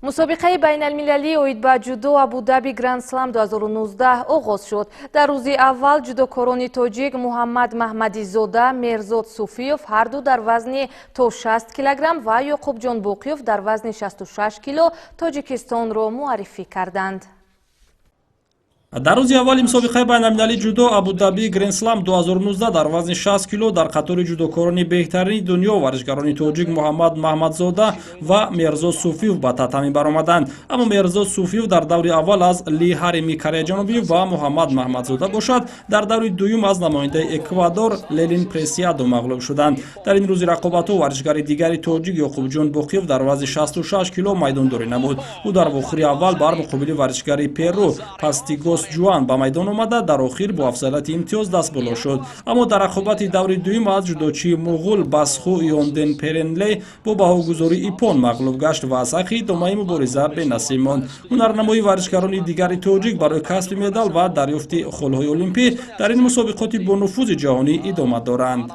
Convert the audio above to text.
Мусобиқаи байналмилалӣ оид ба ҷудо Абудаби Гранд-слам 2019 оғоз шуд. Дар рӯзи аввал ҷудокорони тоҷик Муҳаммад Маҳмадизода, Мерзод Суфиёв ҳарду дар вазни то 60 килограмм ва Ёқубҷон Боқиёв дар вазни 66 кило Тоҷикистонро муаррифӣ карданд. Дар рӯзи аввали мусобиқаи байналмилалии ҷудо Абудаби Грендслам 2019 дар вазни 60 кило дар қатори ҷудокорони беҳтарини дунё варзишгарони тоҷик Муҳаммад Маҳмадзода ва Мерзод Суфиев ба татами баромаданд. Аммо Мерзод Суфиев дар даври аввал аз Ли Ҳарими Кореяи Ҷанубӣ ва Муҳаммад Маҳмадзода бошад, дар даври дуюм аз намояндаи Эквадор Лелин Пресиадо мағлуб шуданд. Дар ин рӯзи рақобатҳо варзишгари дигари тоҷик Ёқубҷон Боқиев дар вазни 66 кило майдондорӣ намуд. Ӯ дар вохӯри аввал бар муқобили варзишгари Перу Пастигос Ҷуан ба майдон омада, дар охир бо афзалияти имтиёз дастболо шуд. Аммо дар рақобати даври дуюм аз ҷудочии муғул Басху Ёнден Перенлей бо баҳогузории иппон мағлуб гашт ва аз ҳаққи идомаи мубориза бенасиб монд. Ҳунарнамои варзишгарони дигари тоҷик барои касби медал ва дарёфти холҳои олимпӣ дар ин мусобиқоти бонуфузи ҷаҳонӣ идома доранд.